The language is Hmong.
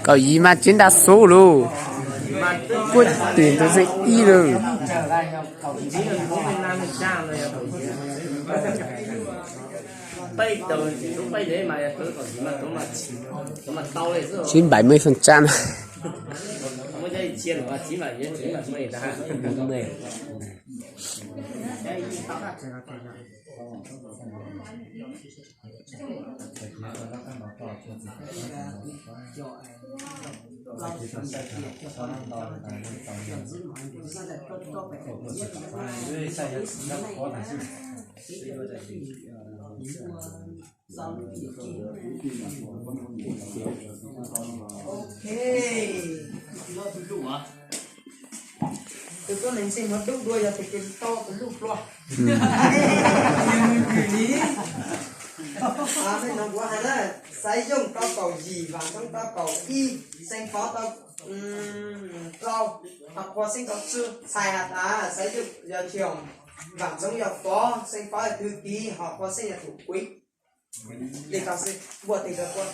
Kaum yim mas tsev nra xub lug, kuj twb tus xeeb ib lug. Chín bảy mươi phần trăm. Tus tuab neeg ntshe muab dub dua yog tus kws tau tus luj pluag. Li, mej noog kuv has na, Xaiv Yooj tau kaum yim, Vam Txoob tau kaum ib, Xeeb Fov tau rau, Hom Qhua Xeeb tau tswj. Txhais has tas Xaiv Yooj yog chairman, Vam Txoob yog phó, Xeeb Fov yog thư ký, Hom Qhua Xeeb yog thủ quỹ. Li tau xwb, npuaj tes rau puab.